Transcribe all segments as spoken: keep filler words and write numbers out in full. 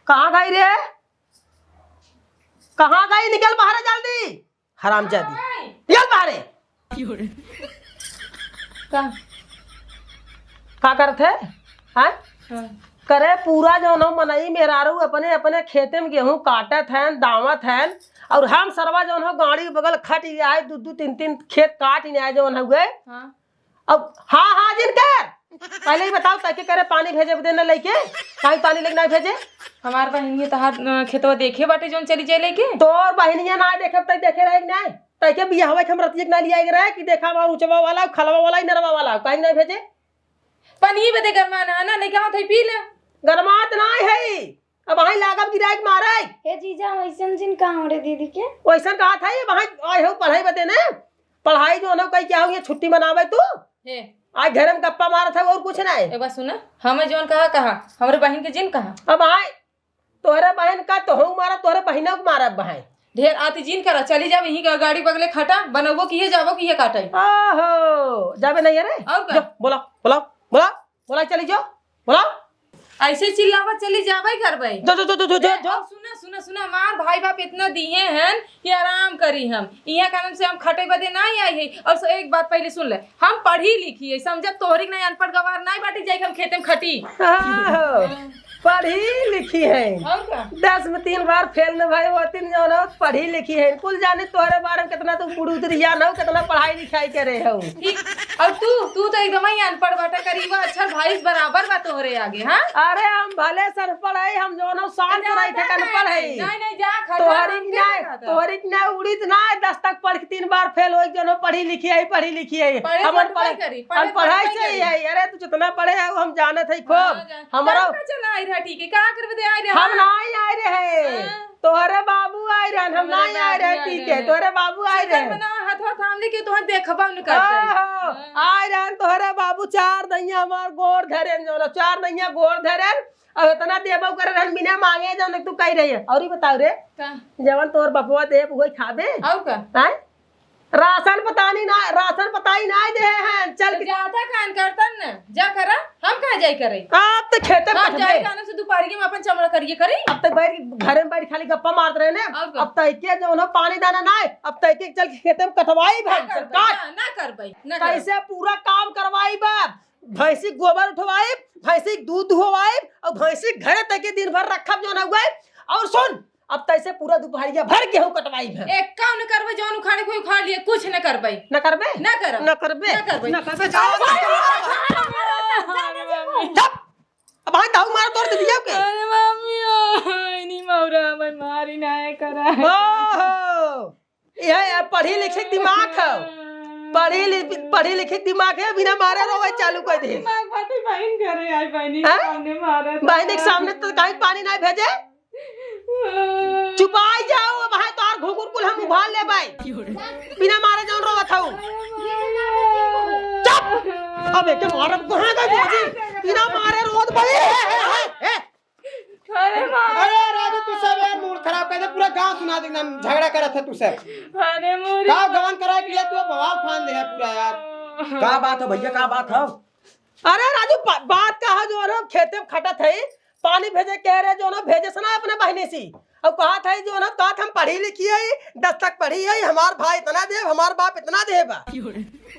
कहाँ गई रे? कहाँ गई? निकल बाहर जल्दी, हरामजादी। निकल बाहर। का? का करत है? हाँ? हाँ। करे पूरा जौन हो मनई मेहरारू अपने, अपने खेते में गेहूं काटत हैं, दावत हैं, और हम सरवा जौन हो गाड़ी के बगल खट आए, दू दू तीन तीन खेत काट ही आए जौन हुए। हाँ। अब हाँ, हाँ, जिन कर। पहले ही बताओ, तैके करे पानी भेजे बदे न लइके, काहे पानी लेके ना भेजे? हमार बहिनिया तहार, अ, खेतवा देखे बाटे जौन चली जाए लेके। तोर बहिनिया ना देखे, तै देखे रहे कि ना? तैके बियाहवा के हम रतिया के ना लिया के रहे कि देखा हमार ऊंचवा वाला, खलवा वाला, इनरवा वाला, काहे ना भेजे? पानी बदे गरमाना है ना, लेके आओ, थई पी ले। गरमात ना है, अब वहीं लागब गिराए के मारे। हे जीजा, वैसन जिन कहा हमरे दीदी के? वैसन कहा था, ये वहीं आए हो पढ़ाई बदे ने। पढ़ाई जो ना कही क्या हो, ये छुट्टी मनावे तू। हे। आज घर में गप्पा मारत है और कुछ ना है। एक बात सुना, हमें जौन कहा, कहा, हमरे बहिन के जिन कहा। अब आए, तोहरे बहिन का तो हूँ मारा, तोहरे बहिनों को मारा बहाए। ढेर आती जिन करा, चली जावे यहीं का गाड़ी बगले खटा, बनबो किहे जाबो किहे काटे। आहो, जाबे नहीं रे? और का? जो, बोला, बोला, बोला, बोला, चली जो, बोला। ऐसे चिल्लावा चली जावे करबे। जो, जो, जो, जो, जो, ए, जो। और सुना, सुना, सुना, हमार भाई बाप इतना दिए हैं कि आराम करी हम। इहाँ कारण से हम खटे बदे ना आई है। और सो एक बात पहले सुन ले, हम पढ़ी लिखी है, समझा? तोहरी के नहीं अनपढ़ गवार नहीं बाटी जाए कि हम खेते में खटी। आहो, पढ़ी लिखी है। और का? दस में तीन बार फेल न भाई, वो तीन जौन हो, पढ़ी लिखी है। कुल जाने तोहरे बारे में कितना तू बुड़ुदरिया न हो, कितना पढ़ाई लिखाई करे हो। ठीक। और तू, तू तो एकदम ही अनपढ़ बाटा, करीबा अक्षर भाई बराबर बा तोहरे आगे, हाँ? अरे हम भले से अनपढ़ है, हम जौन हो शांत तो रही थे, जाता अनपढ़ है। नहीं, नहीं, जा, खा, खा, तोहरी हम की क्या ना, खाता? तोहरी की ना उड़ीद ना दस तक पढ़ के तीन बार फेल होई, जौन हो पढ़ी लिखी है, पढ़ी लिखी है। पढ़े हम तो अनपढ़, करी, पढ़े अनपढ़ाई तो से ही करी। है। अरे तू जितना पढ़े है, वो हम जानत है खूब। हाँ, जा। हमारा तब का चला आई रहा, ठीक है, का करबे दे आई रहा? हम ना ही आए रहे। हाँ। तोहरे बाबू आए रहन, हम हमरे ना ही आए बाबू रहे, आए ठीक है, रहन। तोहरे बाबू आए चिकन रहन। बनाओ, हथवा थाम ले के तोहर देखबा न करते। हाँ, हाँ, हाँ। आए रहन तोहरे बाबू, चार दहिया हमार गोड़ धरेन, जौन चार दहिया गोड़ धरेन, और इतना देबो करे रहन बिना मांगे, जौन तू कही रही है। और ही बताओ रे, का? जवन तोर बपवा देब, वही खाबे? और का? हैं? राशन पतानी ना, राशन पताई ना दे हैं, चल तो के। ज्यादा कान करतन न, जा करा, हम कहाँ जाई करे? आप तो खेते में हम कटबे। जाई कानून से दुपहरिया में अपन चमड़ा करिए करी। अब तो बैठ, घरे में बैठ खाली गप्पा मारत रहे ने। और का? अब तैके जो उन्हें पानी दाना ना है, अब तैके चल के खेते में कटवाई ना भाई, चल करबै, काट। ना, ना करबै, ना करबै। कैसे पूरा काम करवाई बा? भैंसी गोबर उठवाई, भैंसी दूध दुहवाई और भैंसी घरे तैके दिन भर रखब जो ना हुआ। और सुन, अब तैसे पूरा दुपहरिया भर गेहूं कटवाई है। एक काम न करबे, जौन उखाड़े कोई उखाड़ लिए, कुछ न करबे। न करबे? न करब। न करबे? न करबे। न करबे, जाओ। अरे भाई, चुप। अब भाई ताऊ मार तोड़ दे दिया के। अरे मम्मी, ओ, इनी मौरा, मैं मारी ना है करा। ओहो, यह, यह पढ़ी लिखी दिमाग है। पढ़ी लि-, पढ़ी लिखी दिमाग है, बिना मारे रोवे चालू कर दे। दिमाग बाटे बहन घरे आई, बहनी के हैं? सामने मारत बहनी के है। सामने तो काहे पानी नहीं भेजे? चुपाई जाओ, अब है तोहार घुघुर कुल हम उभार ले भाई। बिना मारे जौन रोवत हऊ। चुप! अब एके मारब कहाँ गई भौजी? बिना मारे रोवत भाई। अरे माँ। अरे राजू, तू सब यार मूड खराब कर दे, पूरा गांव सुना दे, एकदम झगड़ा करत है तू सब। अरे मोरी का माँ। गवन करा के लिए तू बवाल फान दे है पूरा यार। का बात है भैया, का बात है? अरे राजू, बा-, बात का है जो है ना, खेते में खटत है, पानी भेजे कह रहे जो ना, भेजे से ना अपने बहिनी से। अब कहा था जो ना, कहा था हम पढ़ी लिखी है, दस तक पढ़ी है, हमार भाई इतना दे, हमार बाप इतना दे बा।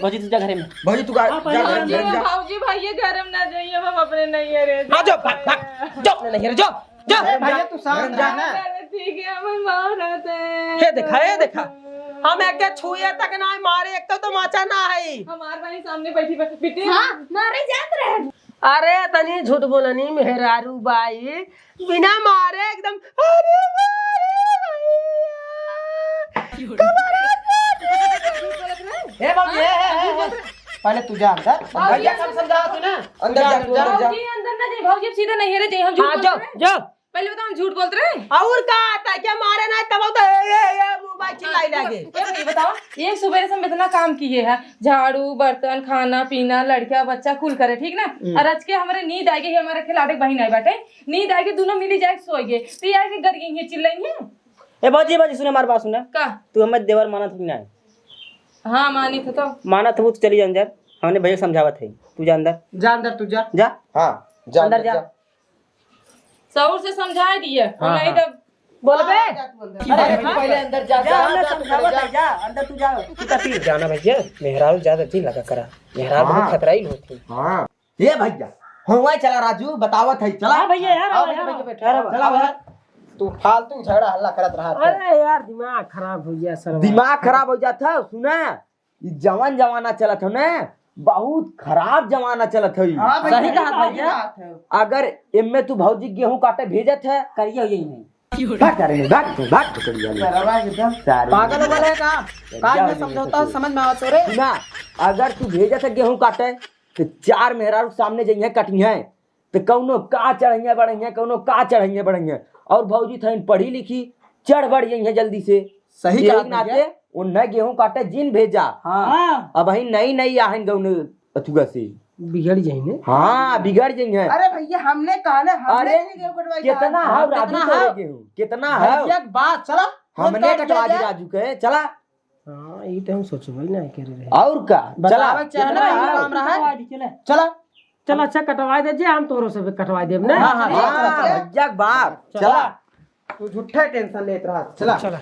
भौजी तू जा घरे में। भौजी तू गा-, हाँ, जा पहले घरे में, भौजी, जा। भौजी भाई ये घर में ना जाइए, हम अपने नहीं है रे। हाँ, जो, भाग, भाग, जो, अपने नहीं है रे, जो। जा। अरे भैया, तू शांत रह ना। अरे ठीक है, हमें मार रहा था। ये देखा, ये देखा। हम एक के छुए तक ना मारे, एक तो तमाचा ना है। हमार भाई सामने बैठी बा-, बिट्टी। हाँ, मारे जात रहे। अरे तनी झूठ बोलनी मेहरारू बाई, बिना मारे एकदम, अरे मारे भैया। कमर झूठ बोलत रहे। हे बाबू, हाँ? हे, हे, हे, झूठ बोलत रहे। पहले तू जा अंदर। बाबू, भैया ये कब समझावा तू ना? अंदर जा, जा, तू अंदर जा। जा। भौजी अंदर ना जाई, भौजी अब सीधा नहीं है रे, जाई हम झूठ हाँ, बोलत रहे। जो, जो। पहले बताओ, हम झूठ बोलत रहे? और का, तैके मारे ना, तब तो ए, ए, ए, मुंह बाई चिल्लाई हाँ, लागे। ए भाई, बताओ, एक सुबह से हम इतना काम किए हैं, झाड़ू, बर्तन, खाना, पीना, लड़का, बच्चा, कुल करे, ठीक ना? हम्म। और आज के हमारे नींद आ गई, हमारे खिलाड़े बहिन आई बाटे, नींद आ गई, दोनों मिली जाए, सोई गए, तो ये आके गरियेंगे, चिल्लाएंगे। ए बाजी, बाजी, सुने हमार बात, सुने। का? तू हमें देवर मानत हो कि नहीं? हाँ, मानी थे तो। मानत हो तो चली जा अंदर, हमने भैया समझावत है, तू जा अंदर। जा अंदर, तू जा। जा। हाँ, जा अंदर अंदर जा। जा। सऊर से समझाइ दिया, हाँ, नहीं हाँ। तो बोलबे? हाँ, जा तू अंदर। अरे, अरे, तू पहले अंदर जा, जा, जा, हमने जा, तू समझावत जा। है, जा, अंदर तू जा। तू तो फिर जाना भैया, मेहरारू ज्यादा दिन लगा करा, मेहरारू बहुत हाँ। खतराइन होती। हाँ। ए भैया, हुआँ चला राजू, बतावत है, चला। हाँ भैया, यार, आओ यार, भैया, यार, बैठो। यार, चला यार। भैया। तू फालतू झगड़ा हल्ला करत रहा था। अरे यार, दिमाग खराब होइ गया सर। दिमाग खराब होइ जात है, सुना? ई जवान जमाना चलत है ना, बहुत खराब जमाना चलत है। हाँ भैया, सही कहा सही भैया। बात है। अगर एमे तू भौजी गेहूं काटे भेजत है, करिया यही नहीं। भाग सारे नहीं, भाग, भाग, भाग, भाग, भाग। सारे पागल हो गए का? का क्या इन्हें हो गया समझौता तुझे? समझ में आवत हो रे? सुना, अगर तू भेजत है गेहूं काटे, तो चार मेहरारू सामने जइहें कटिहें, तो कौनो का चढ़इहें बढ़इहें, कौनो का चढ़इहें बढ़इहें। और भौजी थइन पढ़ी लिखी, चढ़ बढ़ जइहें जल्दी से। सही यही कहा भैया। नाते उन्हें गेहूं काटे जिन भेजा। हाँ। हाँ। अबहीं नई नई आहन गौने अथुआ से। बिगड़ जइहें। हाँ, बिगड़ जइहें। अरे भैया, हमने कहा ना, हमने अरे, नहीं गेहूं कटवाई कितना कहा। है हाँ, राजू कितना तोरे है? गेहूं? कितना है? भैया के बात, चला। हमने फोन काट कटवा दिया दी जाए। राजू के, चला। हाँ, ये तो हम सोचबे नहीं करे रहे। और का? बतावे चला। चाहे ना, कितना है? काम रहा है। कटवा दी, चले। चला। चला, अच्छा, कटवा दे जे, हम तोरो से भी कटवा देब ना। हाँ, हाँ, चला, हाँ, चला, चला। भैया के बाप, चला। चला। तू झूठे tension लेत रहा, चला। चला।